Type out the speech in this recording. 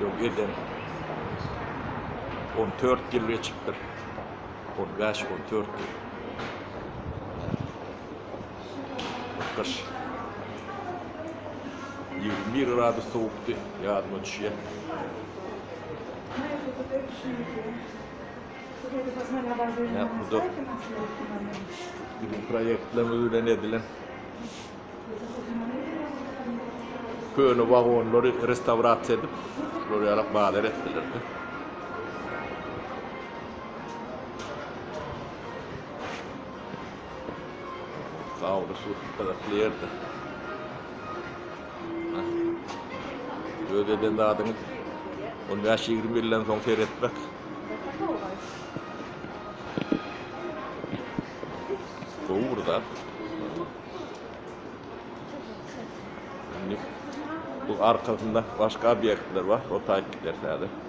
Öň eden 14 ýyl geçipdir. 15, 14 ýyl. Gyş. 21 gradus sowukdy, ýadyma düşýär. Ýa bu da biziň proýektlerimiz bilen edilen köne wagonlary restawrasiýa edip, şular ýalak bazar etdiler-de. Sag boluň, gyzykly ýerde. Öz eden zadyňyz 15-20 ýyldan soň seretmek. Gowy bir zat. Indi bu arkasynda başga obýektler bar. O taýyp gider häzir.